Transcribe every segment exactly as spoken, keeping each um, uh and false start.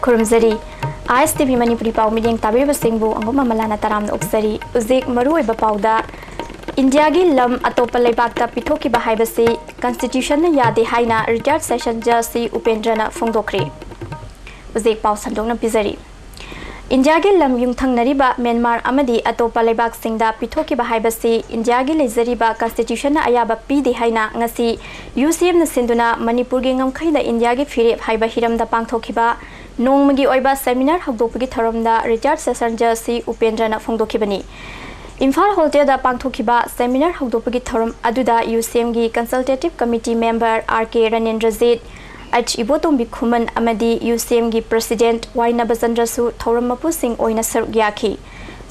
ꯈꯨꯔꯨꯝꯖꯔꯤ꯫ ꯑꯥꯏ ꯑꯦꯁ T V Manipuri ꯄꯥꯎ ꯃꯤꯠꯌꯦꯡ ꯇꯥꯕꯤꯔꯤꯕꯁꯤꯡꯕꯨ ꯑꯉꯝ ꯑꯃꯂꯥꯅ ꯇꯔꯥꯝꯅ ꯑꯣꯛꯆꯔꯤ꯫ ꯍꯧꯖꯤꯛ ꯃꯔꯨꯑꯣꯏꯕ ꯄꯥꯎꯗ, ꯏꯟꯗꯤꯌꯥꯒꯤ ꯂꯝ ꯑꯇꯣꯞꯄ ꯂꯩꯕꯥꯛꯇ ꯄꯤꯊꯣꯛꯈꯤꯕ ꯍꯥꯏꯕꯁꯤ ꯀꯟꯁꯇꯤꯇ꯭ꯌꯨꯁꯟꯅ ꯌꯥꯗꯦ ꯍꯥꯏꯅ ꯔꯤꯇꯥꯌꯔꯗ ꯁꯦꯁꯟ ꯖꯖ ꯁꯤ ꯎꯄꯦꯟꯗ꯭ꯔꯅ ꯐꯣꯡꯗꯣꯛꯈ꯭ꯔꯦ꯫ ꯍꯧꯖꯤꯛ ꯄꯥꯎ ꯁꯟꯗꯣꯛꯅ ꯄꯤꯖꯔꯤ꯫ ꯏꯟꯗꯤꯌꯥꯒꯤ ꯂꯝ ꯌꯨꯝꯊꯪꯅꯔꯤꯕ ꯃ꯭ꯌꯥꯟꯃꯥꯔ ꯑꯃꯗꯤ ꯑꯇꯣꯞꯄ ꯂꯩꯕꯥꯛꯁꯤꯡꯗ ꯄꯤꯊꯣꯛꯈꯤꯕ ꯍꯥꯏꯕꯁꯤ ꯏꯟꯗꯤꯌꯥꯒꯤ ꯂꯩꯖꯔꯤꯕ ꯀꯟꯁꯇꯤꯇ꯭ꯌꯨꯁꯟꯅ ꯑꯌꯥꯕ ꯄꯤꯗꯦ ꯍꯥꯏꯅ ꯉꯁꯤ ꯌꯨ ꯁꯤ ꯑꯦꯝꯅ ꯁꯤꯟꯗꯨꯅ ꯃꯅꯤꯄꯨꯔꯒꯤ ꯉꯝꯈꯩꯗ ꯏꯟꯗꯤꯌꯥꯒꯤ ꯐꯤꯔꯦꯞ ꯍꯥꯏꯕ ꯍꯤꯔꯝꯗ ꯄꯥꯡꯊꯣꯛꯈꯤꯕ ꯅꯣꯡꯃꯒꯤ ꯑꯣꯏꯕ ꯁꯦꯃꯤꯅꯥꯔ ꯍꯧꯗꯣꯛꯄꯒꯤ ꯊꯧꯔꯝꯗ ꯔꯤꯇꯥꯌꯔꯗ ꯁꯦꯁꯟ ꯖꯖ ꯁꯤ ꯎꯄꯦꯟꯗ꯭ꯔꯅ ꯐꯣꯡꯗꯣꯛꯈꯤꯕꯅꯤ꯫ ꯏꯝꯐꯥꯜ ꯍꯣꯇꯦꯜꯗ ꯄꯥꯡꯊꯣꯛꯈꯤꯕ ꯁꯦꯃꯤꯅꯥꯔ ꯍꯧꯗꯣꯛꯄꯒꯤ ꯊꯧꯔꯝ ꯑꯗꯨꯗ ꯌꯨ ꯁꯤ ꯑꯦꯝꯒꯤ ꯀꯟꯁꯜꯇꯦꯇꯤꯚ ꯀꯃꯤꯇꯤ ꯃꯦꯝꯕꯔ ꯑꯥꯔ ꯀꯦ ꯔꯅꯦꯟꯗ꯭ꯔꯖꯤꯠ, ꯑꯩꯆ ꯏꯕꯣꯇꯣꯝꯕꯤ ꯈꯨꯃꯟ ꯑꯃꯗꯤ ꯌꯨ ꯁꯤ ꯑꯦꯝꯒꯤ ꯄ꯭ꯔꯁꯤꯗꯦꯟꯠ ꯋꯥꯏ ꯅꯕꯆꯟꯗ꯭ꯔꯁꯨ ꯊꯧꯔꯝ ꯃꯄꯨꯁꯤꯡ ꯑꯣꯏꯅ ꯁꯔꯨꯛ ꯌꯥꯈꯤ꯫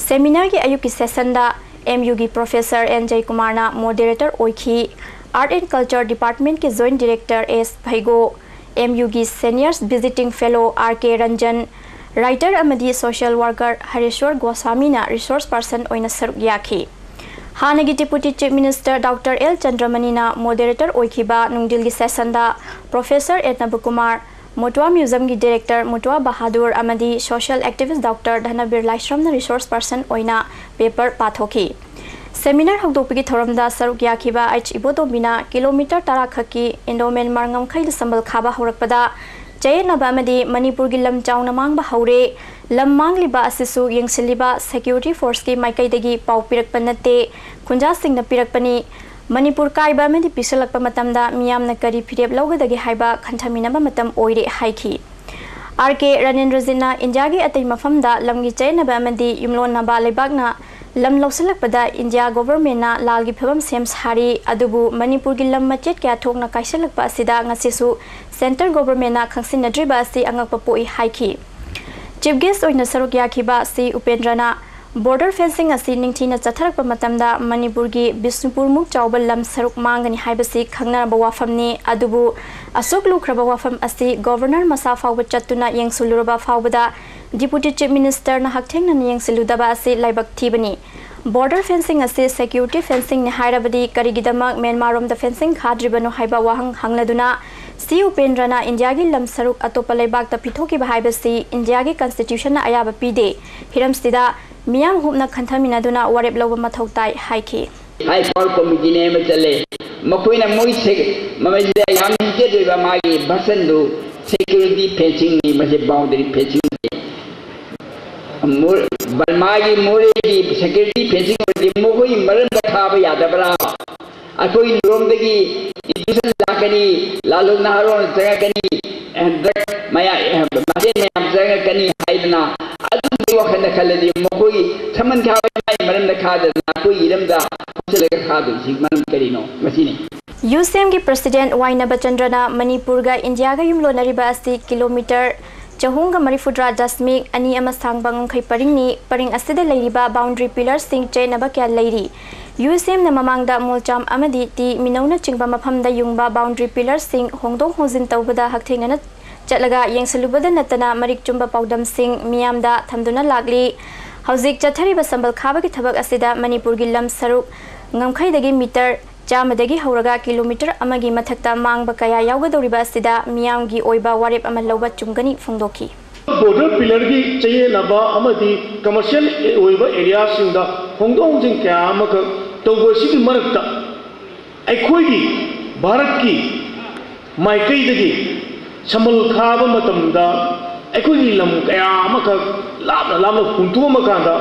ꯁꯦꯃꯤꯅꯥꯔꯒꯤ ꯑꯌꯨꯛꯀꯤ ꯁꯦꯁꯟꯗ ꯑꯦꯝ ꯌꯨꯒꯤ ꯄ꯭ꯔꯣꯐꯦꯁꯔ ꯑꯦꯟ ꯖꯌꯀꯨꯃꯥꯔꯅ ꯃꯣꯗꯦꯔꯦꯇꯔ ꯑꯣꯏꯈꯤ꯫ ꯑꯥꯔꯠ ꯑꯦꯟ ꯀꯜꯆꯔ ꯗꯤꯄꯥꯔꯠꯃꯦꯟꯠꯀꯤ joint director S Veigo, M ꯌꯨꯒꯤ senior visiting fellow R K Ranjan, writer ꯑꯃꯗꯤ ꯁꯣꯁꯤꯌꯦꯜ ꯋꯥꯔꯀꯔ ꯍꯔꯦꯁ꯭ꯋꯔ ꯒꯣꯁ꯭ꯋꯥꯃꯤꯅ ꯔꯤꯁꯣꯔꯁ ꯄꯔꯁꯟ ꯑꯣꯏꯅ ꯁꯔꯨꯛ ꯌꯥꯈꯤ꯫ ꯍꯥꯟꯅꯒꯤ deputy chief minister doctor L ꯆꯟꯗ꯭ꯔꯃꯅꯤꯅ ꯃꯣꯗꯦꯔꯦꯇꯔ ꯑꯣꯏꯈꯤꯕ ꯅꯨꯡꯗꯤꯜꯒꯤ ꯁꯦꯁꯟꯗ ꯄ꯭ꯔꯣꯐꯦꯁꯔ ꯑꯦ ꯅꯕꯀꯨꯃꯥꯔ, ꯃꯣꯇ꯭ꯋꯥ ꯃ꯭ꯌꯨꯖꯝꯒꯤ ꯗꯤꯔꯦꯛꯇꯔ ꯃꯣꯇ꯭ꯋꯥ ꯕꯍꯥꯗꯨꯔ ꯑꯃꯗꯤ ꯁꯣꯁꯤꯌꯦꯜ ꯑꯦꯛꯇꯤꯚꯤꯁ꯭ꯠ ꯗꯣꯛꯇꯔ ꯙꯅꯕꯤꯔ ꯂꯥꯏꯁ꯭ꯔꯝꯅ ꯔꯤꯁꯣꯔꯁ ꯄꯔꯁꯟ ꯑꯣꯏꯅ ꯄꯦꯄꯔ ꯄꯥꯊꯣꯛꯈꯤ꯫ ꯁꯦꯃꯤꯅꯥꯔ ꯍꯧꯗꯣꯛꯄꯒꯤ ꯊꯧꯔꯝꯗ ꯁꯔꯨꯛ ꯌꯥꯈꯤꯕ ꯑꯩꯆ ꯏꯕꯣꯇꯣꯝꯕꯤꯅ ꯀꯤꯂꯣꯃꯤꯇꯔ ꯇꯔꯥ ꯈꯛꯀꯤ ꯏꯟꯗꯣ ꯃ꯭ꯌꯥꯟꯃꯥꯔ ꯉꯝꯈꯩꯗ ꯁꯝꯕꯜ ꯈꯥꯕ ꯍꯧꯔꯛꯄꯗ ꯆꯌꯦꯠꯅꯕ ꯑꯃꯗꯤ ꯃꯅꯤꯄꯨꯔꯒꯤ ꯂꯝ ꯆꯥꯎꯅ ꯃꯥꯡꯕ ꯍꯧꯔꯦ, ꯂꯝ ꯃꯥꯡꯂꯤꯕ ꯑꯁꯤꯁꯨ ꯌꯦꯡꯁꯤꯜꯂꯤꯕ ꯁꯦꯀ꯭ꯌꯨꯔꯤꯇꯤ ꯐꯣꯔꯁꯀꯤ ꯃꯥꯏꯀꯩꯗꯒꯤ ꯄꯥꯎ ꯄꯤꯔꯛꯄ ꯅꯠꯇꯦ, ꯈꯨꯟꯖꯥꯁꯤꯡꯅ ꯄꯤꯔꯛꯄꯅꯤ, ꯃꯅꯤꯄꯨꯔ ꯀꯥꯏꯕ ꯑꯃꯗꯤ ꯄꯤꯁꯜꯂꯛꯄ ꯃꯇꯝꯗ ꯃꯤꯌꯥꯝꯅ ꯀꯔꯤ ꯐꯤꯔꯦꯞ ꯂꯧꯒꯗꯒꯦ ꯍꯥꯏꯕ ꯈꯟꯊꯃꯤꯟꯅꯕ ꯃꯇꯝ ꯑꯣꯏꯔꯦ ꯍꯥꯏꯈꯤ꯫ ꯑꯥꯔ ꯀꯦ ꯔꯅꯦꯟꯗ꯭ꯔꯖꯤꯠꯅ ꯏꯟꯗꯤꯌꯥꯒꯤ ꯑꯇꯩ ꯃꯐꯝꯗ ꯂꯝꯒꯤ ꯆꯌꯦꯠꯅꯕ ꯑꯃꯗꯤ ꯌꯨꯝꯂꯣꯟꯅꯕ ꯂꯩꯕꯥꯛꯅ ꯂꯝ ꯂꯧꯁꯤꯜꯂꯛꯄꯗ ꯏꯟꯗꯤꯌꯥ ꯒꯣꯚꯔꯃꯦꯟꯠꯅ ꯂꯥꯜꯒꯤ ꯐꯤꯚꯝ ꯁꯦꯝ ꯁꯥꯔꯤ, ꯑꯗꯨꯕꯨ ꯃꯅꯤꯄꯨꯔꯒꯤ ꯂꯝ ꯃꯆꯦꯠ ꯀꯌꯥ ꯊꯣꯛꯅ ꯀꯥꯏꯁꯤꯜꯂꯛꯄ ꯑꯁꯤꯗ ꯉꯁꯤꯁꯨ ꯁꯦꯟꯇꯔ ꯒꯣꯚꯔꯃꯦꯟꯠꯅ ꯈꯪꯁꯤꯟꯅꯗ꯭ꯔꯤꯕ ꯑꯁꯤ ꯑꯉꯛꯄ ꯄꯣꯛꯏ ꯍꯥꯏꯈꯤ꯫ ꯆꯤꯐ ꯒꯦꯁ꯭ꯠ ꯑꯣꯏꯅ ꯁꯔꯨꯛ ꯌꯥꯈꯤꯕ ꯁꯤ ꯎꯄꯦꯟꯗ꯭ꯔꯅ ꯕꯣꯔꯗꯔ ꯐꯦꯟꯁꯤꯡ ꯑꯁꯤ ꯅꯤꯡꯊꯤꯅ ꯆꯠꯊꯔꯛꯄ ꯃꯇꯝꯗ ꯃꯅꯤꯄꯨꯔꯒꯤ ꯕꯤꯁꯅꯨꯄꯨꯔꯃꯨꯛ ꯆꯥꯎꯕ ꯂꯝ ꯁꯔꯨꯛ ꯃꯥꯡꯒꯅꯤ ꯍꯥꯏꯕꯁꯤ ꯈꯪꯅꯔꯕ ꯋꯥꯐꯝꯅꯤ꯫ ꯑꯗꯨꯕꯨ ꯑꯁꯨꯛ ꯂꯨꯈ꯭ꯔꯕ ꯋꯥꯐꯝ ꯑꯁꯤ ꯒꯣꯚꯔꯅꯔ ꯃꯁꯥ ꯐꯥꯎꯕ ꯆꯠꯇꯨꯅ ꯌꯦꯡꯁꯤꯜꯂꯨꯔꯕ ꯐꯥꯎꯕꯗ ꯗꯤꯄꯨꯇꯤ ꯆꯤꯐ ꯃꯤꯅꯤꯁꯇꯔꯅ ꯍꯛꯊꯦꯡꯅꯅ ꯌꯦꯡꯁꯤꯜꯂꯨꯗꯕ ꯑꯁꯤ ꯂꯥꯏꯕꯛ ꯊꯤꯕꯅꯤ꯫ ꯕꯣꯔꯗꯔ ꯐꯦꯟꯁꯤꯡ ꯑꯁꯤ ꯁꯦꯀ꯭ꯌꯨꯔꯤꯇꯤ ꯐꯦꯟꯁꯤꯡꯅꯤ ꯍꯥꯏꯔꯕꯗꯤ ꯀꯔꯤꯒꯤꯗꯃꯛ ꯃ꯭ꯌꯥꯟꯃꯥꯔꯔꯣꯝꯗ ꯐꯦꯟꯁꯤꯡ ꯈꯥꯗ꯭ꯔꯤꯕꯅꯣ ꯍꯥꯏꯕ ꯋꯥꯍꯪ ꯍꯪꯂꯗꯨꯅ ꯁꯤ ꯎꯄꯦꯟꯗ꯭ꯔꯅ ꯏꯟꯗꯤꯌꯥꯒꯤ ꯂꯝ ꯁꯔꯨꯛ ꯑꯇꯣꯞꯄ ꯂꯩꯕꯥꯛꯇ ꯄꯤꯊꯣꯛꯈꯤꯕ ꯍꯥꯏꯕꯁꯤ ꯏꯟꯗꯤꯌꯥꯒꯤ ꯀꯟꯁꯇꯤꯇ꯭ꯌꯨꯁꯟꯅ ꯑꯌꯥꯕ ꯄꯤꯗꯦ꯫ ꯍꯤꯔꯝꯁꯤꯗ ꯃꯤꯌꯥꯝ ꯍꯨꯞꯅ ꯈꯟꯊꯃꯤꯟꯅꯗꯨꯅ ꯋꯥꯔꯦꯞ ꯂꯧꯕ ꯃꯊꯧ ꯇꯥꯏ ꯍꯥꯏꯈꯤ꯫ ꯍꯥꯏ ꯄꯥꯋꯔ ꯀꯃꯤꯇꯤꯅꯦ ꯑꯃ ꯆꯠꯂꯦ꯫ ꯃꯈꯣꯏꯅ ꯃꯣꯏ ꯁꯦ-, ꯃꯃꯩꯁꯤꯗ ꯌꯥꯝ ꯏꯖꯠ ꯑꯣꯏꯕ ꯃꯥꯒꯤ ꯚꯥꯁꯟꯗꯨ ꯁꯦꯀ꯭ꯌꯨꯔꯤꯇꯤ ꯐꯦꯟꯁꯤꯡꯅꯤ, ꯃꯁꯤ ꯕꯥꯎꯟꯗꯔꯤ ꯐꯦꯟꯁꯤꯡ ꯅꯠꯇꯦ꯫ ꯃꯣ-, ꯕꯔꯃꯥꯒꯤ ꯃꯣꯔꯦꯒꯤ ꯁꯦꯀ꯭ꯌꯨꯔꯤꯇꯤ ꯐꯦꯟꯁꯤꯡ ꯑꯣꯏꯔꯗꯤ ꯃꯈꯣꯏꯒꯤ ꯃꯔꯝꯗ ꯈꯥꯕ ꯌꯥꯗꯕ꯭ꯔꯥ? ꯑꯩꯈꯣꯏ ꯂꯣꯝꯗꯒꯤ ꯏꯟꯇ꯭ꯔꯨꯁꯟ ꯂꯥꯛꯀꯅꯤ, ꯂꯥꯜꯂꯣꯡ ꯅꯍꯥꯔꯣꯟ ꯆꯪꯉꯛꯀꯅꯤ, ꯗ꯭ꯔꯒ ꯃꯌꯥ-, ꯃꯁꯦꯟ ꯃꯌꯥꯝ ꯆꯪꯉꯛꯀꯅꯤ ꯍꯥꯏꯗꯅ ꯑꯗꯨꯒꯤ ꯋꯥꯈꯜꯗ ꯈꯜꯂꯗꯤ ꯃꯈꯣꯏ ꯁꯃꯟ ꯈꯥꯕꯒꯤ ꯃꯔꯝꯗ ꯈꯥꯗꯅ ꯑꯩꯈꯣꯏ ꯏꯔꯝꯗ ꯍꯧꯁꯜꯂꯒ ꯈꯥꯗꯣꯏꯁꯤ ꯃꯔꯝ ꯀꯔꯤꯅꯣ? ꯃꯁꯤꯅꯤ꯫ ꯌꯨ ꯁꯤ ꯑꯦꯝꯒꯤ ꯄ꯭ꯔꯁꯤꯗꯦꯟꯠ ꯋꯥꯏꯅꯕ ꯆꯟꯗ꯭ꯔꯅ ꯃꯅꯤꯄꯨꯔꯒ ꯏꯟꯗꯤꯌꯥꯒ ꯌꯨꯝꯂꯣꯟꯅꯔꯤꯕ ꯑꯁꯤ ꯀꯤꯂꯣꯃꯤꯇꯔ ꯆꯍꯨꯝꯒ ꯃꯔꯤꯐꯨꯇꯔꯥ ꯗꯁꯃꯤꯛ ꯑꯅꯤ ꯑꯃ ꯁꯥꯡꯕ ꯉꯝꯈꯩ ꯄꯔꯤꯡꯅꯤ꯫ ꯄꯔꯤꯡ ꯑꯁꯤꯗ ꯂꯩꯔꯤꯕ ꯕꯥꯎꯟꯗ꯭ꯔꯤ ꯄꯤꯂꯔꯁꯤꯡ ꯆꯦꯠꯅꯕ ꯀꯌꯥ ꯂꯩꯔꯤ꯫ ꯌꯨ ꯁꯤ ꯑꯦꯝꯅ ꯃꯃꯥꯡꯗ ꯃꯣꯜꯆꯥꯝ ꯑꯃꯗꯤ ꯇꯤ ꯃꯤꯅꯧꯅꯆꯤꯡꯕ ꯃꯐꯝꯗ ꯌꯨꯡꯕ ꯕꯥꯎꯟꯗ꯭ꯔꯤ ꯄꯤꯂꯔꯁꯤꯡ ꯍꯣꯡꯗꯣꯛ ꯍꯣꯡꯖꯤꯟ ꯇꯧꯕꯗ ꯍꯛꯊꯦꯡꯅꯅ ꯆꯠꯂꯒ ꯌꯦꯡꯁꯤꯜꯂꯨꯕꯗ ꯅꯠꯇꯅ ꯃꯔꯤꯛ ꯆꯨꯝꯕ ꯄꯥꯎꯗꯝꯁꯤꯡ ꯃꯤꯌꯥꯝꯗ ꯊꯝꯗꯨꯅ ꯂꯥꯛꯂꯤ꯫ ꯍꯧꯖꯤꯛ ꯆꯠꯊꯔꯤꯕ ꯁꯝꯕꯜ ꯈꯥꯕꯒꯤ ꯊꯕꯛ ꯑꯁꯤꯗ ꯃꯅꯤꯄꯨꯔꯒꯤ ꯂꯝ ꯁꯔꯨꯛ ꯉꯝꯈꯩꯗꯒꯤ ꯃꯤꯇꯔ ꯆꯥꯝꯃꯗꯒꯤ ꯍꯧꯔꯒ ꯀꯤꯂꯣꯃꯤꯇꯔ ꯑꯃꯒꯤ ꯃꯊꯛꯇ ꯃꯥꯡꯕ ꯀꯌꯥ ꯌꯥꯎꯒꯗꯧꯔꯤꯕ ꯑꯁꯤꯗ ꯃꯤꯌꯥꯝꯒꯤ ꯑꯣꯏꯕ ꯋꯥꯔꯦꯞ ꯑꯃ ꯂꯧꯕ ꯆꯨꯝꯒꯅꯤ ꯐꯣꯡꯗꯣꯛꯈꯤ꯫ ꯕꯣꯔꯗꯔ ꯄꯤꯂꯔꯒꯤ ꯆꯌꯦꯠꯅꯕ ꯑꯃꯗꯤ ꯀꯃꯔꯁꯤꯌꯦꯜ ꯑꯣꯏꯕ ꯑꯦꯔꯤꯌꯥꯁꯤꯡꯗ ꯍꯣꯡꯗꯣꯛ ꯍꯣꯡꯖꯤꯟ ꯀꯌꯥ ꯑꯃꯈꯛ ꯇꯧꯕ ꯑꯁꯤꯒꯤ ꯃꯔꯛꯇ ꯑꯩꯈꯣꯏꯒꯤ ꯚꯥꯔꯠꯀꯤ ꯃꯥꯏꯀꯩꯗꯒꯤ ꯁꯝꯕꯜ ꯈꯥꯕ ꯃꯇꯝꯗ ꯑꯩꯈꯣꯏꯒꯤ ꯂꯝ ꯀꯌꯥ ꯑꯃꯈꯛ ꯂꯥꯞꯅ ꯂꯥꯞꯅ ꯍꯨꯟꯇꯣꯛꯑꯝꯃ ꯀꯥꯟꯗ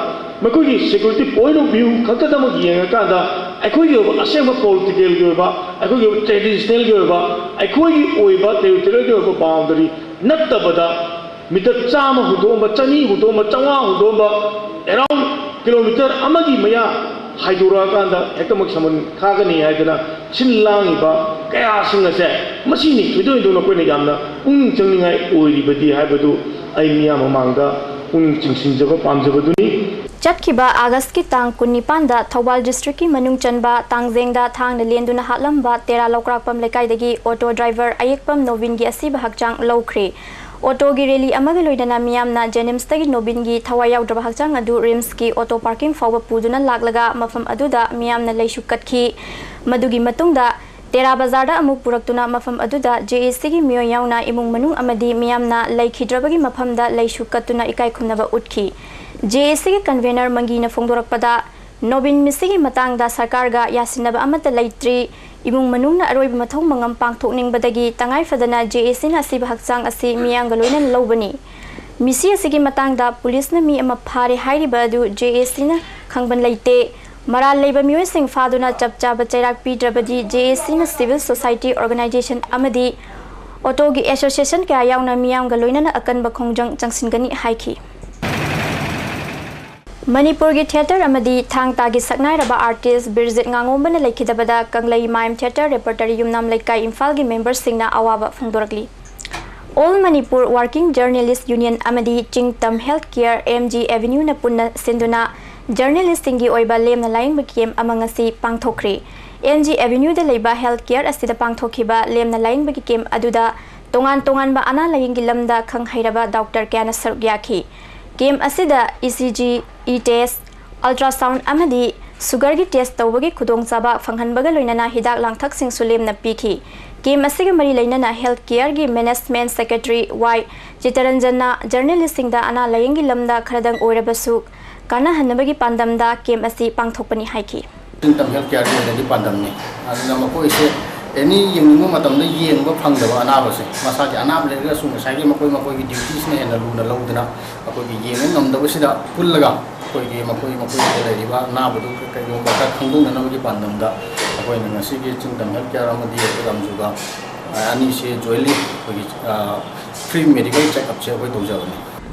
ꯃꯈꯣꯏꯒꯤ ꯁꯦꯀ꯭ꯌꯨꯔꯤꯇꯤ ꯄꯣꯏꯟꯠ ꯑꯣꯐ ꯚ꯭ꯌꯨ ꯈꯛꯇꯗꯃꯛ ꯌꯦꯡꯉꯀꯥꯟꯗ ꯑꯩꯈꯣꯏꯒꯤ ꯑꯣꯏꯕ ꯑꯁꯦꯡꯕ ꯄꯣꯂꯤꯇꯤꯀꯦꯜꯒꯤ ꯑꯣꯏꯕ ꯑꯩꯈꯣꯏꯒꯤ ꯑꯣꯏꯕ ꯇ꯭ꯔꯦꯗꯤꯁꯅꯦꯜꯒꯤ ꯑꯣꯏꯕ ꯑꯩꯈꯣꯏꯒꯤ ꯑꯣꯏꯕ ꯇꯦꯔꯤꯇꯣꯔꯤꯌꯦꯜꯒꯤ ꯑꯣꯏꯕ ꯕꯥꯎꯟꯗꯔꯤ ꯅꯠꯇꯕꯗ ꯃꯤꯇꯔ ꯆꯥꯝꯃ ꯍꯨꯟꯗꯣꯛꯑꯝꯕ, ꯆꯅꯤ ꯍꯨꯟꯗꯣꯛꯑꯝꯕ, ꯆꯥꯝꯃꯉꯥ ꯍꯨꯟꯗꯣꯛꯑꯝꯕ, ꯑꯦꯔꯥꯎꯟ ꯀꯤꯂꯣꯃꯤꯇꯔ ꯑꯃꯒꯤ ꯃꯌꯥ ꯍꯥꯏꯗꯣꯔꯛꯑꯀꯥꯟꯗ ꯍꯦꯛꯇꯃꯛ ꯁꯃꯟ ꯈꯥꯒꯅꯤ ꯍꯥꯏꯗꯅ ꯁꯤꯜ ꯂꯥꯡꯉꯤꯕ ꯀꯌꯥꯁꯤꯡ ꯑꯁꯦ ꯃꯁꯤꯅꯤ ꯊꯣꯏꯗꯣꯛ ꯍꯦꯟꯗꯣꯛꯅ ꯑꯩꯈꯣꯏꯅ ꯌꯥꯝꯅ ꯄꯨꯛꯅꯤꯡ ꯆꯪꯅꯤꯡꯉꯥꯏ ꯑꯣꯏꯔꯤꯕꯗꯤ ꯍꯥꯏꯕꯗꯨ ꯑꯩ ꯃꯤꯌꯥꯝ ꯃꯃꯥꯡꯗ ꯄꯨꯛꯅꯤꯡ ꯆꯤꯡꯁꯤꯟꯖꯕ ꯄꯥꯝꯖꯕꯗꯨꯅꯤ꯫ ꯆꯠꯈꯤꯕ ꯑꯥꯒꯁ꯭ꯠꯀꯤ ꯇꯥꯡ ꯀꯨꯟꯅꯤꯄꯥꯟꯗ ꯊꯧꯕꯥꯜ ꯗꯤꯁꯇ꯭ꯔꯤꯛꯀꯤ ꯃꯅꯨꯡ ꯆꯟꯕ ꯇꯥꯡꯖꯦꯡꯗ ꯊꯥꯡꯅ ꯂꯦꯟꯗꯨꯅ ꯍꯥꯠꯂꯝꯕ ꯇꯦꯔꯥ ꯂꯧꯀ꯭ꯔꯥꯛꯄꯝ ꯂꯩꯀꯥꯏꯗꯒꯤ ꯑꯣꯇꯣ ꯗ꯭ꯔꯥꯏꯚꯔ ꯑꯌꯦꯛꯄꯝ ꯅꯣꯕꯤꯟꯒꯤ ꯑꯁꯤꯕ ꯍꯛꯆꯥꯡ ꯂꯧꯈ꯭ꯔꯦ꯫ ꯑꯣꯇꯣꯒꯤ ꯔꯦꯂꯤ ꯑꯃꯒ ꯂꯣꯏꯅꯅ ꯃꯤꯌꯥꯝꯅ ꯖꯦꯅꯤꯝꯁꯇꯒꯤ ꯅꯣꯕꯤꯟꯒꯤ ꯊꯋꯥꯏ ꯌꯥꯎꯗ꯭ꯔꯕ ꯍꯛꯆꯥꯡ ꯑꯗꯨ ꯔꯤꯝꯁꯀꯤ ꯑꯣꯇꯣ ꯄꯥꯔꯀꯤꯡ ꯐꯥꯎꯕ ꯄꯨꯗꯨꯅ ꯂꯥꯛꯂꯒ ꯃꯐꯝ ꯑꯗꯨꯗ ꯃꯤꯌꯥꯝꯅ ꯂꯩꯁꯨ ꯀꯠꯈꯤ꯫ ꯃꯗꯨꯒꯤ ꯃꯇꯨꯡꯗ ꯇꯦꯔꯥ ꯕꯖꯥꯔꯗ ꯑꯃꯨꯛ ꯄꯨꯔꯛꯇꯨꯅ ꯃꯐꯝ ꯑꯗꯨꯗ ꯖꯦ ꯑꯦ ꯁꯤꯒꯤ ꯃꯤꯑꯣꯏ ꯌꯥꯎꯅ ꯏꯃꯨꯡ ꯃꯅꯨꯡ ꯑꯃꯗꯤ ꯃꯤꯌꯥꯝꯅ ꯂꯩꯈꯤꯗ꯭ꯔꯕꯒꯤ ꯃꯐꯝꯗ ꯂꯩꯁꯨ ꯀꯠꯇꯨꯅ ꯏꯀꯥꯏ ꯈꯨꯝꯅꯕ ꯎꯠꯈꯤ꯫ ꯖꯦ ꯑꯦ ꯁꯤꯒꯤ ꯀꯟꯚꯦꯅꯔ ꯃꯪꯒꯤꯅ ꯐꯣꯡꯗꯣꯔꯛꯄꯗ, ꯅꯣꯕꯤꯟ ꯃꯤꯁꯤꯒꯤ ꯃꯇꯥꯡꯗ ꯁꯔꯀꯥꯔꯒ ꯌꯥꯁꯤꯟꯅꯕ ꯑꯃꯠꯇ ꯂꯩꯇ꯭ꯔꯤ꯫ ꯏꯃꯨꯡ ꯃꯅꯨꯡꯅ ꯑꯔꯣꯏꯕ ꯃꯊꯧ ꯃꯉꯝ ꯄꯥꯡꯊꯣꯛꯅꯤꯡꯕꯗꯒꯤ ꯇꯉꯥꯏ ꯐꯗꯅ ꯖꯦ ꯑꯦ ꯁꯤꯅ ꯑꯁꯤꯕ ꯍꯛꯆꯥꯡ ꯑꯁꯤ ꯃꯤꯌꯥꯝꯒ ꯂꯣꯏꯅꯅ ꯂꯧꯕꯅꯤ꯫ ꯃꯤꯁꯤ ꯑꯁꯤꯒꯤ ꯃꯇꯥꯡꯗ ꯄꯨꯂꯤꯁꯅ ꯃꯤ ꯑꯃ ꯐꯥꯔꯦ ꯍꯥꯏꯔꯤꯕ ꯑꯗꯨ ꯖꯦ ꯑꯦ ꯁꯤꯅ ꯈꯪꯕ ꯂꯩꯇꯦ꯫ ꯃꯔꯥꯜ ꯂꯩꯕ ꯃꯤꯑꯣꯏꯁꯤꯡ ꯐꯥꯗꯨꯅ ꯆꯞ ꯆꯥꯕ ꯆꯩꯔꯥꯛ ꯄꯤꯗ꯭ꯔꯕꯗꯤ ꯖꯦ ꯑꯦ ꯁꯤꯅ civil society organization ꯑꯃꯗꯤ ꯑꯣꯇꯣꯒꯤ association ꯀꯌꯥ ꯌꯥꯎꯅ ꯃꯤꯌꯥꯝꯒ ꯂꯣꯏꯅꯅ ꯑꯀꯟꯕ ꯈꯣꯡꯖꯪ ꯆꯪꯁꯤꯟꯒꯅꯤ ꯍꯥꯏꯈꯤ꯫ ꯃꯅꯤꯄꯨꯔꯒꯤ theatre ꯑꯃꯗꯤ ꯊꯥꯡ ꯇꯥꯒꯤ ꯁꯛꯅꯥꯏꯔꯕ artist ꯕꯤꯔꯖꯤꯠ ꯉꯥꯉꯣꯝꯕꯅ ꯂꯩꯈꯤꯗꯕꯗ ꯀꯪꯂꯩ ꯃꯥꯏꯝ theatre repertory ꯌꯨꯝꯅꯥꯝ ꯂꯩꯀꯥꯏ ꯏꯝꯐꯥꯜꯒꯤ memberꯁꯤꯡꯅ ꯑꯋꯥꯕ ꯐꯣꯡꯗꯣꯔꯛꯂꯤ꯫ All Manipur Working Journalist Union ꯑꯃꯗꯤ ꯆꯤꯡꯇꯝ Health Care M G Avenueꯅ ꯄꯨꯟꯅ ꯁꯤꯟꯗꯨꯅ journalistꯁꯤꯡꯒꯤ ꯑꯣꯏꯕ ꯂꯦꯝꯅ ꯂꯥꯌꯦꯡꯕ camp ꯑꯃ ꯉꯁꯤ ꯄꯥꯡꯊꯣꯛꯈ꯭ꯔꯦ꯫ M G Avenueꯗ ꯂꯩꯕ Health Care ꯑꯁꯤꯗ ꯄꯥꯡꯊꯣꯛꯈꯤꯕ ꯂꯦꯝꯅ ꯂꯥꯌꯦꯡꯕꯒꯤ camp ꯑꯗꯨꯗ ꯇꯣꯉꯥꯟ ꯇꯣꯉꯥꯟꯕ ꯑꯅꯥ ꯂꯥꯌꯦꯡꯒꯤ ꯂꯝꯗ ꯈꯪ ꯍꯩꯔꯕ doctor ꯀꯌꯥꯅ ꯁꯔꯨꯛ ꯌꯥꯈꯤ꯫ Camp ꯑꯁꯤꯗ E C G, E test, ultrasound ꯑꯃꯗꯤ sugarꯒꯤ test ꯇꯧꯕꯒꯤ ꯈꯨꯗꯣꯡꯆꯥꯕ ꯐꯪꯍꯟꯕꯒ ꯂꯣꯏꯅꯅ ꯍꯤꯗꯥꯛ ꯂꯥꯡꯊꯛꯁꯤꯡꯁꯨ ꯂꯦꯝꯅ ꯄꯤꯈꯤ꯫ Camp ꯑꯁꯤꯒ ꯃꯔꯤ ꯂꯩꯅꯅ Health Careꯒꯤ Management Secretary ꯋꯥꯏ ꯆꯤꯇꯔꯟꯖꯟꯅ journalistꯁꯤꯡꯗ ꯑꯅꯥ ꯂꯥꯌꯦꯡꯒꯤ ꯂꯝꯗ ꯈꯔꯗꯪ ꯑꯣꯏꯔꯕꯁꯨ ꯀꯥꯟꯅꯍꯟꯅꯕꯒꯤ ꯄꯥꯟꯗꯝꯗ camp ꯑꯁꯤ ꯄꯥꯡꯊꯣꯛꯄꯅꯤ ꯍꯥꯏꯈꯤ꯫ ꯆꯤꯡꯇꯝ Health Careꯒꯤ ꯑꯣꯏꯅꯗꯤ ꯄꯥꯟꯗꯝꯅꯤ꯫ ꯑꯗꯨꯅ ꯃꯈꯣꯏꯁꯦ any ꯌꯦꯡꯅꯤꯡꯕ ꯃꯇꯝꯗ ꯌꯦꯡꯕ ꯐꯪꯗꯕ ꯑꯅꯥꯕꯁꯦ, ꯃꯁꯥꯒꯤ ꯑꯅꯥꯕ ꯂꯩꯔꯒꯁꯨ ꯉꯁꯥꯏꯒꯤ ꯃꯈꯣꯏ ꯃꯈꯣꯏꯒꯤ dutyꯁꯤꯅ ꯍꯦꯟꯅ ꯂꯨꯅ ꯂꯧꯗꯨꯅ ꯑꯩꯈꯣꯏꯒꯤ ꯌꯦꯡꯕ ꯉꯝꯗꯕꯁꯤꯗ ꯄꯨꯜꯂꯒ ꯑꯩꯈꯣꯏꯒꯤ ꯃꯈꯣꯏ ꯃꯈꯣꯏꯗ ꯂꯩꯔꯤꯕ ꯑꯅꯥꯕꯗꯨ ꯀꯩꯒꯨꯝꯕ ꯈꯔ ꯈꯪꯗꯣꯛꯅꯅꯕꯒꯤ ꯄꯥꯟꯗꯝꯗ ꯑꯩꯈꯣꯏꯅ ꯉꯁꯤꯒꯤ ꯆꯤꯡꯇꯝ Health Care ꯑꯃꯗꯤ ꯑꯩꯈꯣꯏ ꯔꯥꯝꯖꯨꯒ, ꯑ, ꯑꯅꯤꯁꯤ jointly ꯑꯩꯈꯣꯏꯒꯤ, ꯑ, free medical check upꯁꯦ ꯑꯩꯈꯣꯏ ꯇꯧꯖꯕꯅꯤ꯫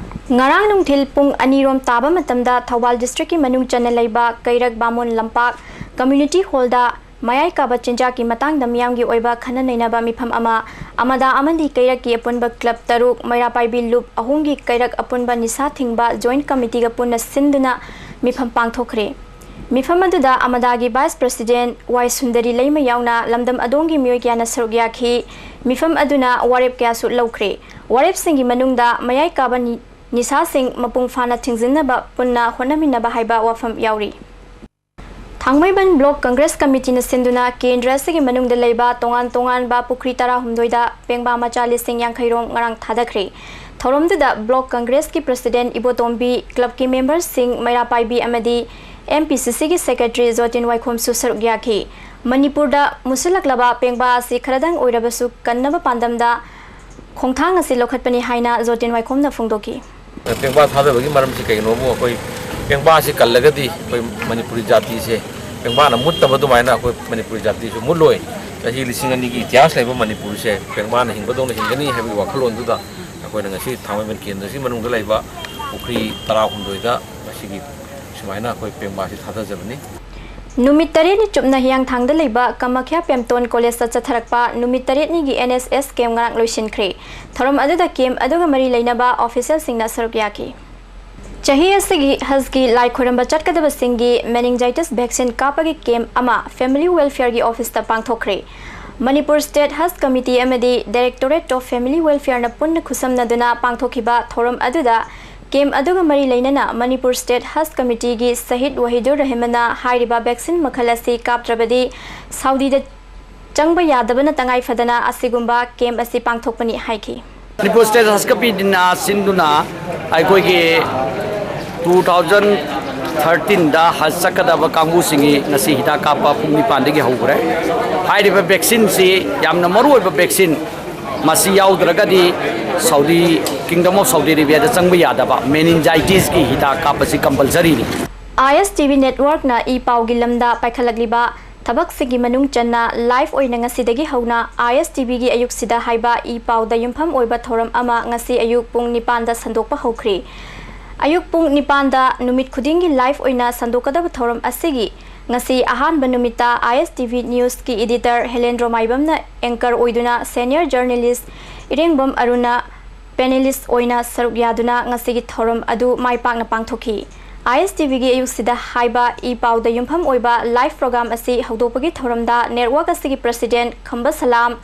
ꯉꯔꯥꯡ ꯅꯨꯡꯊꯤꯜ ꯄꯨꯡ ꯑꯅꯤꯔꯣꯝ ꯇꯥꯕ ꯃꯇꯝꯗ ꯊꯧꯕꯥꯜ districtꯀꯤ ꯃꯅꯨꯡ ꯆꯟꯅ ꯂꯩꯕ ꯀꯩꯔꯛ ꯕꯥꯃꯣꯟ ꯂꯝꯄꯥꯛ community hallꯗ ꯃꯌꯥꯏ ꯀꯥꯕ ꯆꯤꯟꯖꯥꯛꯀꯤ ꯃꯇꯥꯡꯗ ꯃꯤꯌꯥꯝꯒꯤ ꯑꯣꯏꯕ ꯈꯟꯅ ꯅꯩꯅꯕ ꯃꯤꯐꯝ ꯑꯃ ꯑꯃꯗꯥ ꯑꯃꯗꯤ ꯀꯩꯔꯛꯀꯤ ꯑꯄꯨꯟꯕ club ꯇꯔꯨꯛ, ꯃꯩꯔꯥ ꯄꯥꯏꯕꯤ ꯂꯨꯞ ꯑꯍꯨꯝꯒꯤ ꯀꯩꯔꯛ ꯑꯄꯨꯟꯕ ꯅꯤꯁꯥ ꯊꯤꯡꯕ joint committeeꯒ ꯄꯨꯟꯅ ꯁꯤꯟꯗꯨꯅ ꯃꯤꯐꯝ ꯄꯥꯡꯊꯣꯛꯈ꯭ꯔꯦ꯫ ꯃꯤꯐꯝ ꯑꯗꯨꯗ ꯑꯃꯗꯥꯒꯤ vice president ꯋꯥꯏ ꯁꯨꯟꯗꯔꯤ ꯂꯩꯃ ꯌꯥꯎꯅ ꯂꯝꯗꯝ ꯑꯗꯣꯝꯒꯤ ꯃꯤꯑꯣꯏ ꯀꯌꯥꯅ ꯁꯔꯨꯛ ꯌꯥꯈꯤ꯫ ꯃꯤꯐꯝ ꯑꯗꯨꯅ ꯋꯥꯔꯦꯞ ꯀꯌꯥꯁꯨ ꯂꯧꯈ꯭ꯔꯦ꯫ ꯋꯥꯔꯦꯞꯁꯤꯡꯒꯤ ꯃꯅꯨꯡꯗ ꯃꯌꯥꯏ ꯀꯥꯕ ꯅꯤ-, ꯅꯤꯁꯥꯁꯤꯡ ꯃꯄꯨꯡ ꯐꯥꯅ ꯊꯤꯡꯖꯤꯟꯅꯕ ꯄꯨꯟꯅ ꯍꯣꯠꯅꯃꯤꯟꯅꯕ ꯍꯥꯏꯕ ꯋꯥꯐꯝ ꯌꯥꯎꯔꯤ꯫ ꯊꯥꯡꯃꯩꯕꯟ ꯕ꯭ꯂꯣꯛ ꯀꯪꯒ꯭ꯔꯦꯁ ꯀꯃꯤꯇꯤꯅ ꯁꯤꯟꯗꯨꯅ ꯀꯦꯟꯗ꯭ꯔ ꯑꯁꯤꯒꯤ ꯃꯅꯨꯡꯗ ꯂꯩꯕ ꯇꯣꯉꯥꯟ ꯇꯣꯉꯥꯟꯕ ꯄꯨꯈ꯭ꯔꯤ ꯇꯔꯥꯍꯨꯝꯗꯣꯏꯗ ꯄꯦꯡꯕꯥ ꯃꯆꯥ ꯂꯤꯁꯤꯡ ꯌꯥꯡꯈꯩ ꯔꯣꯝ ꯉꯔꯥꯡ ꯊꯥꯗꯈ꯭ꯔꯦ꯫ ꯊꯧꯔꯝꯗꯨꯗ ꯕ꯭ꯂꯣꯛ ꯀꯪꯒ꯭ꯔꯦꯁꯀꯤ ꯄ꯭ꯔꯁꯤꯗꯦꯟ ꯏꯕꯣꯇꯣꯝꯕꯤ, ꯀ꯭ꯂꯕꯀꯤ ꯃꯦꯝꯕꯔꯁꯤꯡ, ꯃꯩꯔꯥ ꯄꯥꯏꯕꯤ ꯑꯃꯗꯤ ꯑꯦꯝ ꯄꯤ ꯁꯤ ꯁꯤꯒꯤ ꯁꯦꯀ꯭ꯔꯦꯇꯔꯤ ꯖꯣꯇꯤꯟ ꯋꯥꯏꯈꯣꯝꯁꯨ ꯁꯔꯨꯛ ꯌꯥꯈꯤ꯫ ꯃꯅꯤꯄꯨꯔꯗ ꯃꯨꯁꯤꯜꯂꯛꯂꯕ ꯄꯦꯡꯕꯥ ꯑꯁꯤ ꯈꯔꯗꯪ ꯑꯣꯏꯔꯕꯁꯨ ꯀꯟꯅꯕ ꯄꯥꯟꯗꯝꯗ ꯈꯣꯡꯊꯥꯡ ꯑꯁꯤ ꯂꯧꯈꯠꯄꯅꯤ ꯍꯥꯏꯅ ꯖꯣꯇꯤꯟ ꯋꯥꯏꯈꯣꯝꯅ ꯐꯣꯡꯗꯣꯛꯈꯤ꯫ ꯄꯦꯡꯕꯥ ꯊꯥꯗꯕꯒꯤ ꯃꯔꯝꯁꯤ ꯀꯩꯒꯤꯅꯣꯕꯨ, ꯑꯩꯈꯣꯏ ꯄꯦꯡꯕꯥꯁꯤ ꯀꯜꯂꯒꯗꯤ ꯑꯩꯈꯣꯏ ꯃꯅꯤꯄꯨꯔꯤ ꯖꯥꯇꯤꯁꯦ, ꯄꯦꯡꯕꯥꯅ ꯃꯨꯠꯇꯕ ꯑꯗꯨꯃꯥꯏꯅ ꯑꯩꯈꯣꯏ ꯃꯅꯤꯄꯨꯔꯤ ꯖꯥꯇꯤꯁꯨ ꯃꯨꯠꯂꯣꯏ꯫ ꯆꯍꯤ ꯂꯤꯁꯤꯡ ꯑꯅꯤꯒꯤ ꯏꯇꯤꯍꯥꯁ ꯂꯩꯕ ꯃꯅꯤꯄꯨꯔꯁꯦ ꯄꯦꯡꯕꯥꯅ ꯍꯤꯡꯕꯗꯧꯅ ꯍꯤꯡꯒꯅꯤ ꯍꯥꯏꯕꯒꯤ ꯋꯥꯈꯜꯂꯣꯟꯗꯨꯗ ꯑꯩꯈꯣꯏꯅ ꯉꯁꯤ ꯊꯥꯡꯃꯩꯕꯟ ꯀꯦꯟꯗ꯭ꯔꯁꯤ ꯃꯅꯨꯡꯗ ꯂꯩꯕ ꯄꯨꯈ꯭ꯔꯤ ꯇꯔꯥꯍꯨꯝꯗꯣꯏꯗ ꯉꯁꯤꯒꯤ ꯁꯨꯃꯥꯏꯅ ꯑꯩꯈꯣꯏ ꯄꯦꯡꯕꯥꯁꯤ ꯊꯥꯗꯖꯕꯅꯤ꯫ ꯅꯨꯃꯤꯠ ꯇꯔꯦꯠꯅꯤ ꯆꯨꯞꯅ ꯍꯤꯌꯥꯡꯊꯥꯡꯗ ꯂꯩꯕ ꯀꯃꯈ꯭ꯌꯥ ꯄꯦꯝꯇꯣꯟ ꯀꯣꯂꯦꯖꯇ ꯆꯠꯊꯔꯛꯄ ꯅꯨꯃꯤꯠ ꯇꯔꯦꯠꯅꯤꯒꯤ ꯑꯦꯟ ꯑꯦꯁ ꯑꯦꯁ ꯀꯦꯝ ꯉꯔꯥꯡ ꯂꯣꯏꯁꯤꯟꯈ꯭ꯔꯦ꯫ ꯊꯧꯔꯝ ꯑꯗꯨꯗ ꯀꯦꯝ ꯑꯗꯨꯒ ꯃꯔꯤ ꯂꯩꯅꯕ ꯑꯣꯐꯤꯁꯦꯜꯁꯤꯡꯅ ꯁꯔꯨꯛ ꯌꯥꯈꯤ꯫ ꯆꯍꯤ ꯑꯁꯤꯒꯤ ꯍꯖꯀꯤ ꯂꯥꯏ ꯈꯣꯏꯔꯝꯕ ꯆꯠꯀꯗꯕꯁꯤꯡꯒꯤ meningitis vaccine ꯀꯥꯞꯄꯒꯤ ꯀꯦꯝ ꯑꯃ family welfareꯒꯤ ꯑꯣꯐꯤꯁꯇ ꯄꯥꯡꯊꯣꯛꯈ꯭ꯔꯦ꯫ ꯃꯅꯤꯄꯨꯔ State Haj Committee ꯑꯃꯗꯤ Directorate of Family Welfareꯅ ꯄꯨꯟꯅ ꯈꯨꯠꯁꯝꯅꯗꯨꯅ ꯄꯥꯡꯊꯣꯛꯈꯤꯕ ꯊꯧꯔꯝ ꯑꯗꯨꯗ ꯀꯦꯝ ꯑꯗꯨꯒ ꯃꯔꯤ ꯂꯩꯅꯅ ꯃꯅꯤꯄꯨꯔ State Haj Committeeꯒꯤ ꯁꯍꯤꯗ ꯋꯥꯍꯤꯗꯨꯔ ꯔꯍꯃꯟꯅ ꯍꯥꯏꯔꯤꯕ vaccine ꯃꯈꯜ ꯑꯁꯤ ꯀꯥꯞꯇ꯭ꯔꯕꯗꯤ ꯁꯥꯎꯗꯤꯗ ꯆꯪꯕ ꯌꯥꯗꯕꯅ ꯇꯉꯥꯏ ꯐꯗꯅ ꯑꯁꯤꯒꯨꯝꯕ ꯀꯦꯝ ꯑꯁꯤ ꯄꯥꯡꯊꯣꯛꯄꯅꯤ ꯍꯥꯏꯈꯤ꯫ ꯃꯅꯤꯄꯨꯔ State Haj Committeeꯅ ꯁꯤꯟꯗꯨꯅ ꯑꯩꯈꯣꯏꯒꯤ two thousand thirteenꯗ ꯍꯖ ꯆꯠꯀꯗꯕ ꯀꯥꯡꯕꯨꯁꯤꯡꯒꯤ ꯉꯁꯤ ꯍꯤꯗꯥꯛ ꯀꯥꯞꯄ ꯄꯨꯡ ꯅꯤꯄꯥꯟꯗꯒꯤ ꯍꯧꯈ꯭ꯔꯦ꯫ ꯍꯥꯏꯔꯤꯕ vaccineꯁꯤ ꯌꯥꯝꯅ ꯃꯔꯨꯑꯣꯏꯕ vaccine, ꯃꯁꯤ ꯌꯥꯎꯗ꯭ꯔꯒꯗꯤ Saudi, Kingdom of Saudi Arabiaꯗ ꯆꯪꯕ ꯌꯥꯗꯕ meningitisꯀꯤ ꯍꯤꯗꯥꯛ ꯀꯥꯞꯄꯁꯤ compulsoryꯅꯤ꯫ ISTV networkꯅ ꯏ ꯄꯥꯎꯒꯤ ꯂꯝꯗ ꯄꯥꯏꯈꯠꯂꯛꯂꯤꯕ ꯊꯕꯛꯁꯤꯡꯒꯤ ꯃꯅꯨꯡ ꯆꯟꯅ live ꯑꯣꯏꯅ ꯉꯁꯤꯗꯒꯤ ꯍꯧꯅ ISTVꯒꯤ ꯑꯌꯨꯛꯁꯤꯗ ꯍꯥꯏꯕ ꯏ ꯄꯥꯎꯗ ꯌꯨꯝꯐꯝ ꯑꯣꯏꯕ ꯊꯧꯔꯝ ꯑꯃ ꯉꯁꯤ ꯑꯌꯨꯛ ꯄꯨꯡ ꯅꯤꯄꯥꯟꯗ ꯁꯟꯗꯣꯛꯄ ꯍꯧꯈ꯭ꯔꯦ꯫ ꯑꯌꯨꯛ ꯄꯨꯡ ꯅꯤꯄꯥꯟꯗ ꯅꯨꯃꯤꯠ ꯈꯨꯗꯤꯡꯒꯤ live ꯑꯣꯏꯅ ꯁꯟꯗꯣꯛꯀꯗꯕ ꯊꯧꯔꯝ ꯑꯁꯤꯒꯤ ꯉꯁꯤ ꯑꯍꯥꯟꯕ ꯅꯨꯃꯤꯠꯇ ISTV newsꯀꯤ editor ꯍꯦꯂꯦꯟꯗ꯭ꯔꯣ ꯃꯥꯏꯕꯝꯅ anchor ꯑꯣꯏꯗꯨꯅ senior journalist ꯏꯔꯦꯡꯕꯝ ꯑꯔꯨꯟꯅ panelist ꯑꯣꯏꯅ ꯁꯔꯨꯛ ꯌꯥꯗꯨꯅ ꯉꯁꯤꯒꯤ ꯊꯧꯔꯝ ꯑꯗꯨ ꯃꯥꯏ ꯄꯥꯛꯅ ꯄꯥꯡꯊꯣꯛꯈꯤ꯫ ISTVꯒꯤ ꯑꯌꯨꯛꯁꯤꯗ ꯍꯥꯏꯕ ꯏ ꯄꯥꯎꯗ ꯌꯨꯝꯐꯝ ꯑꯣꯏꯕ live program ꯑꯁꯤ ꯍꯧꯗꯣꯛꯄꯒꯤ ꯊꯧꯔꯝꯗ network ꯑꯁꯤꯒꯤ president ꯈꯝꯕ ꯁꯂꯥꯝ,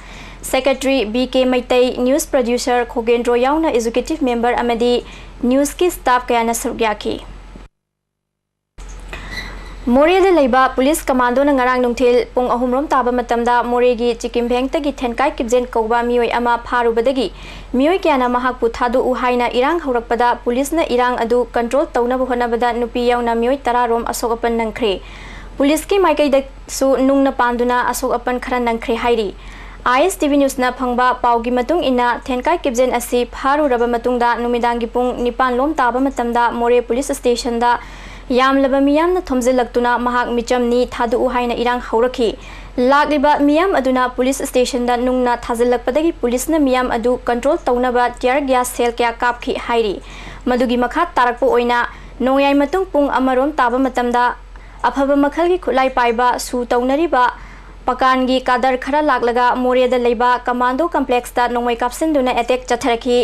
secretary B K Meitei, news producer ꯈꯣꯒꯦꯟꯗ꯭ꯔꯣ ꯌꯥꯎꯅ executive member ꯑꯃꯗꯤ newsꯀꯤ staff ꯀꯌꯥꯅ ꯁꯔꯨꯛ ꯌꯥꯈꯤ꯫ ꯃꯣꯔꯦꯗ ꯂꯩꯕ ꯄꯨꯂꯤꯁ ꯀꯃꯥꯟꯗꯣꯅ ꯉꯔꯥꯡ ꯅꯨꯡꯊꯤꯜ ꯄꯨꯡ ꯑꯍꯨꯝ ꯔꯣꯝ ꯇꯥꯕ ꯃꯇꯝꯗ ꯃꯣꯔꯦꯒꯤ ꯆꯤꯀꯤꯝꯚꯦꯡꯇꯒꯤ ꯊꯦꯟꯀꯥꯏ ꯀꯤꯞꯖꯦꯟ ꯀꯧꯕ ꯃꯤꯑꯣꯏ ꯑꯃ ꯐꯥꯔꯨꯕꯗꯒꯤ ꯃꯤꯑꯣꯏ ꯀꯌꯥꯅ ꯃꯍꯥꯛꯄꯨ ꯊꯥꯗꯣꯛꯎ ꯍꯥꯏꯅ ꯏꯔꯥꯡ ꯍꯧꯔꯛꯄꯗ ꯄꯨꯂꯤꯁꯅ ꯏꯔꯥꯡ ꯑꯗꯨ ꯀꯟꯇ꯭ꯔꯣꯜ ꯇꯧꯅꯕ ꯍꯣꯠꯅꯕꯗ ꯅꯨꯄꯤ ꯌꯥꯎꯅ ꯃꯤꯑꯣꯏ ꯇꯔꯥ ꯔꯣꯝ ꯑꯁꯣꯛ ꯑꯄꯟ ꯅꯪꯈ꯭ꯔꯦ꯫ ꯄꯨꯂꯤꯁꯀꯤ ꯃꯥꯏꯀꯩꯗꯁꯨ ꯅꯨꯡꯅ ꯄꯥꯟꯗꯨꯅ ꯑꯁꯣꯛ ꯑꯄꯟ ꯈꯔ ꯅꯪꯈ꯭ꯔꯦ ꯍꯥꯏꯔꯤ꯫ ꯑꯥꯏ ꯑꯦꯁ ꯇꯤ ꯚꯤ ꯅ꯭ꯌꯨꯁꯅ ꯐꯪꯕ ꯄꯥꯎꯒꯤ ꯃꯇꯨꯡ ꯏꯟꯅ, ꯊꯦꯟꯀꯥꯏ ꯀꯤꯞꯖꯦꯟ ꯑꯁꯤ ꯐꯥꯔꯨꯔꯕ ꯃꯇꯨꯡꯗ ꯅꯨꯃꯤꯗꯥꯡꯒꯤ ꯄꯨꯡ ꯅꯤꯄꯥꯟ ꯂꯣꯝ ꯇꯥꯕ ꯃꯇꯝꯗ ꯃꯣꯔꯦ ꯄꯨꯂꯤꯁ ꯁ꯭ꯇꯦꯁꯟꯗ ꯌꯥꯝꯂꯕ ꯃꯤꯌꯥꯝꯅ ꯊꯣꯝꯖꯤꯜꯂꯛꯇꯨꯅ ꯃꯍꯥꯛ ꯃꯤꯆꯝꯅꯤ, ꯊꯥꯗꯣꯛꯎ ꯍꯥꯏꯅ ꯏꯔꯥꯡ ꯍꯧꯔꯛꯈꯤ꯫ ꯂꯥꯛꯂꯤꯕ ꯃꯤꯌꯥꯝ ꯑꯗꯨꯅ ꯄꯨꯂꯤꯁ ꯁ꯭ꯇꯦꯁꯟꯗ ꯅꯨꯡꯅ ꯊꯥꯖꯤꯜꯂꯛꯄꯗꯒꯤ ꯄꯨꯂꯤꯁꯅ ꯃꯤꯌꯥꯝ ꯑꯗꯨ ꯀꯟꯇ꯭ꯔꯣꯜ ꯇꯧꯅꯕ ꯇꯤꯌꯔ ꯒ꯭ꯌꯥꯁ ꯁꯦꯜ ꯀꯌꯥ ꯀꯥꯞꯈꯤ ꯍꯥꯏꯔꯤ꯫ ꯃꯗꯨꯒꯤ ꯃꯈꯥ ꯇꯥꯔꯛꯄ ꯑꯣꯏꯅ ꯅꯣꯡꯌꯥꯏ ꯃꯇꯨꯡ ꯄꯨꯡ ꯑꯃ ꯔꯣꯝ ꯇꯥꯕ ꯃꯇꯝꯗ ꯑꯐꯕ ꯃꯈꯜꯒꯤ ꯈꯨꯠꯂꯥꯏ ꯄꯥꯏꯕ ꯁꯨ ꯇꯧꯅꯔꯤꯕ ꯄꯀꯥꯟꯒꯤ ꯀꯥꯗꯔ ꯈꯔ ꯂꯥꯛꯂꯒ ꯃꯣꯔꯦꯗ ꯂꯩꯕ ꯀꯃꯥꯟꯗꯣ ꯀꯝꯄ꯭ꯂꯦꯛꯁꯇ ꯅꯣꯡꯃꯩ ꯀꯥꯞꯁꯤꯟꯗꯨꯅ ꯑꯦꯇꯦꯛ ꯆꯠꯊꯔꯛꯈꯤ꯫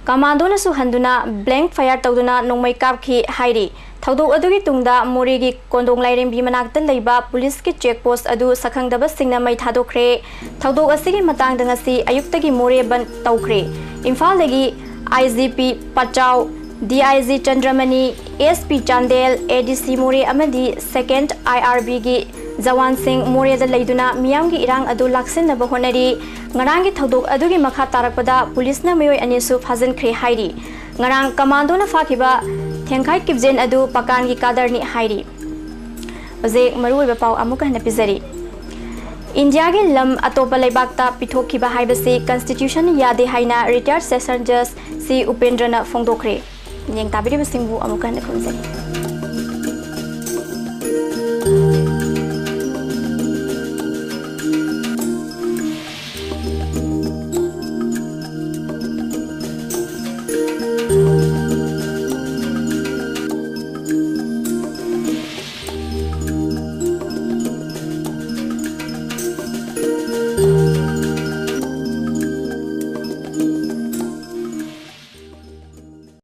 ꯀꯃꯥꯟꯗꯣꯅꯁꯨ ꯍꯟꯗꯨꯅ ꯕ꯭ꯂꯦꯡ ꯐꯥꯌꯔ ꯇꯧꯗꯨꯅ ꯅꯣꯡꯃꯩ ꯀꯥꯞꯈꯤ ꯍꯥꯏꯔꯤ꯫ ꯊꯧꯗꯣꯛ ꯑꯗꯨꯒꯤ ꯇꯨꯡꯗ ꯃꯣꯔꯦꯒꯤ ꯀꯣꯟꯗꯣꯡ ꯂꯥꯏꯔꯦꯝꯕꯤ ꯃꯅꯥꯛꯇ ꯂꯩꯕ ꯄꯨꯂꯤꯁꯀꯤ ꯆꯦꯛ ꯄꯣꯁ ꯑꯗꯨ ꯁꯛꯈꯪꯗꯕꯁꯤꯡꯅ ꯃꯩ ꯊꯥꯗꯣꯛꯈ꯭ꯔꯦ꯫ ꯊꯧꯗꯣꯛ ꯑꯁꯤꯒꯤ ꯃꯇꯥꯡꯗ ꯉꯁꯤ ꯑꯌꯨꯛꯇꯒꯤ ꯃꯣꯔꯦ ꯕꯟꯗ ꯇꯧꯈ꯭ꯔꯦ꯫ ꯏꯝꯐꯥꯜꯗꯒꯤ I G P Pachau, D I G Chandramani, S P Chandel, A D C Moreh ꯑꯃꯗꯤ ꯁꯦꯀꯦꯟꯗ ꯑꯥꯏ ꯑꯥꯔ ꯕꯤꯒꯤ ꯖꯋꯥꯟꯁꯤꯡ ꯃꯣꯔꯦꯗ ꯂꯩꯗꯨꯅ ꯃꯤꯌꯥꯝꯒꯤ ꯏꯔꯥꯡ ꯑꯗꯨ ꯂꯥꯛꯁꯤꯟꯅꯕ ꯍꯣꯠꯅꯔꯤ꯫ ꯉꯔꯥꯡꯒꯤ ꯊꯧꯗꯣꯛ ꯑꯗꯨꯒꯤ ꯃꯈꯥ ꯇꯥꯔꯛꯄꯗ ꯄꯨꯂꯤꯁꯅ ꯃꯤꯑꯣꯏ ꯑꯅꯤꯁꯨ ꯐꯥꯖꯤꯟꯈ꯭ꯔꯦ ꯍꯥꯏꯔꯤ꯫ ꯉꯔꯥꯡ ꯀꯃꯥꯟꯗꯣꯅ ꯐꯥꯈꯤꯕ ꯊꯦꯡꯈꯥꯏ ꯀꯤꯞꯖꯦꯟ ꯑꯗꯨ ꯄꯀꯥꯟꯒꯤ ꯀꯥꯗꯔꯅꯤ ꯍꯥꯏꯔꯤ꯫ ꯍꯧꯖꯤꯛ ꯃꯔꯨꯑꯣꯏꯕ ꯄꯥꯎ ꯑꯃꯨꯛꯀ ꯍꯟꯅ ꯄꯤꯖꯔꯤ꯫ ꯏꯟꯗꯤꯌꯥꯒꯤ ꯂꯝ ꯑꯇꯣꯞꯄ ꯂꯩꯕꯥꯛꯇ ꯄꯤꯊꯣꯛꯈꯤꯕ ꯍꯥꯏꯕꯁꯤ ꯀꯟꯁꯇꯤꯇ꯭ꯌꯨꯁꯟ ꯌꯥꯗꯦ ꯍꯥꯏꯅ ꯔꯤꯇꯥꯌꯔ ꯁꯦꯁꯟ ꯖꯖ ꯁꯤ ꯎꯄꯦꯟꯗ꯭ꯔꯅ ꯐꯣꯡꯗꯣꯛꯈ꯭ꯔꯦ꯫ ꯃꯤꯠꯌꯦꯡ ꯇꯥꯕꯤꯔꯤꯕꯁꯤꯡꯕꯨ ꯑꯃꯨꯛꯀ ꯍꯟꯅ ꯈꯨꯔꯨꯝꯖꯔꯤ꯫